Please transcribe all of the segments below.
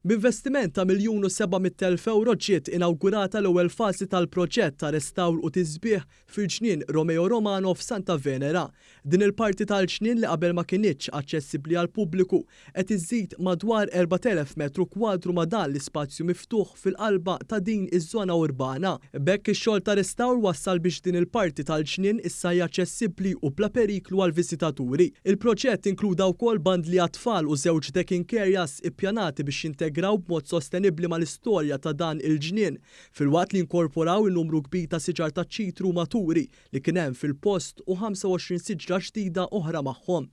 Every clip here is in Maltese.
B'investiment ta' €1,700,000 ġiet inawgurata l-ewwel fażi tal-proġett ta' restawr u tisbiħ fil-Ġnien Romeo Romano f'Santa Venera. Din il-parti tal-ġnien li qabel ma kinitx aċċessibbli għall-pubbliku qed iżżid madwar 4,000 metru kwadru ma' dan l-ispazju miftuħ fil-qalba ta' din iż-żona urbana. B'hekk ix-xogħol ta' restawr wassal biex din il-parti tal-ġnien issa hija aċċessibbli u bla periklu għall-viżitaturi. Il-proġett inkluda wkoll bandli għat-tfal u żewġ decking areas ippjanati biex jintegraw b'mod sostenibbli mal-istorja ta' dan il-ġnien, filwaqt li inkorporaw in-numru kbir ta' siġar taċ-ċitru maturi li kien hemm fil-post u 25 siġra ġdida oħra magħhom.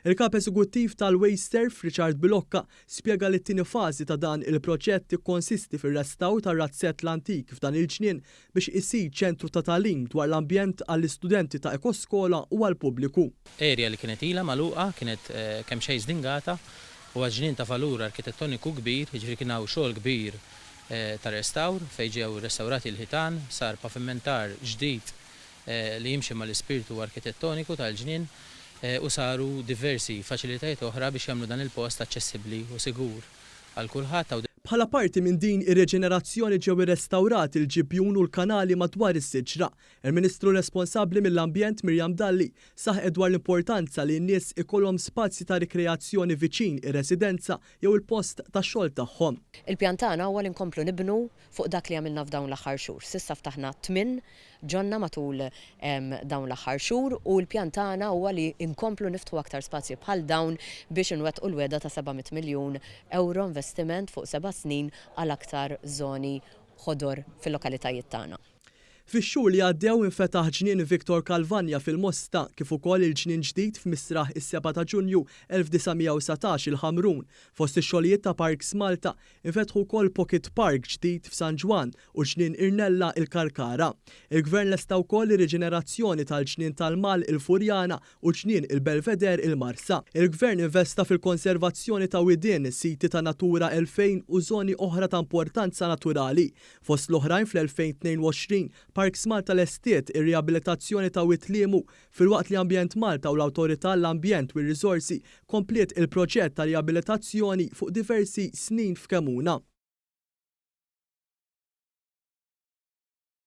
Il-Kap Eżekuttiv tal-WasteServ, Richard Bilocca, spjega li t-tieni fażi ta' dan il-proġett tikkonsisti fir-restawr tar-razzett l-antik f'dan il-ġnien biex isir ċentru ta' tagħlim dwar l-ambjent għall-istudenti ta' Ekoskola u għall-pubbliku. Area li kienet ilha magħluqa, kienet kemxejn żdingata, huwa ġnien ta' valur arkitettoniku kbir, jiġifieri kien hawn xogħol kbir ta' restawr fejn ġew restawrati l-ħitan, sar pavimentar ġdid li jimxi mal-ispirtu arkitettoniku tal-ġnien u saru diversi faċilitajiet oħra biex jagħmlu dan il-post aċċessibbli u sigur għal kulħadd. Bħala parti minn din ir-riġenerazzjoni ġew irrestawrati l-ġibjun u l-kanali madwar is-siġra. Il-Ministru responsabbli mill-Ambjent Miriam Dalli saħqet dwar l-importanza li n-nies ikollhom spazji ta' rikreazzjoni viċin ir-residenza jew il-post tax-xogħol tagħhom. Il-pjan tagħna huwa li nkomplu nibnu fuq dak li għamilna f'dawn l-aħħar xhur. S'issa ftaħna tminn ġonna matul dawn l-aħħar xhur u l-pjan tagħna huwa li nkomplu niftħu aktar spazji bħal dawn biex inwettqu l-wegħda ta' 700 miljun ewro investiment fuq 7 snin għal aktar żoni ħodor fil-lokalitajiet tagħna. Fix-xhur li għaddew infetaħ Ġnien Victor Calvagna fil-Mosta kif ukoll il-ġnien ġdid f'Misraħ is-7 ta' Ġunju 1919 il-Ħamrun. Fost ix-xogħlijiet ta' Parks Malta infetħu wkoll Pocket Park ġdid f'San Ġwann u Ġnien Irnella il-Karkara. Il-Gvern lesta wkoll ir-riġenerazzjoni tal-ġnien tal-Mal il-Furjana u Ġnien il-Belvedere il-Marsa. Il-Gvern investa fil-konservazzjoni ta' widien, siti ta' Natura 2000 u żoni oħra ta' importanza naturali. Fost l-oħrajn, fl-2022 Parks Malta lestiet ir-riabilitazzjoni ta' Wied Liemu, filwaqt li Ambjent Malta u l-Awtorità l-Ambjent u r-Riżorsi kompliet il-proġett ta' riabilitazzjoni fuq diversi snin f'Kemuna.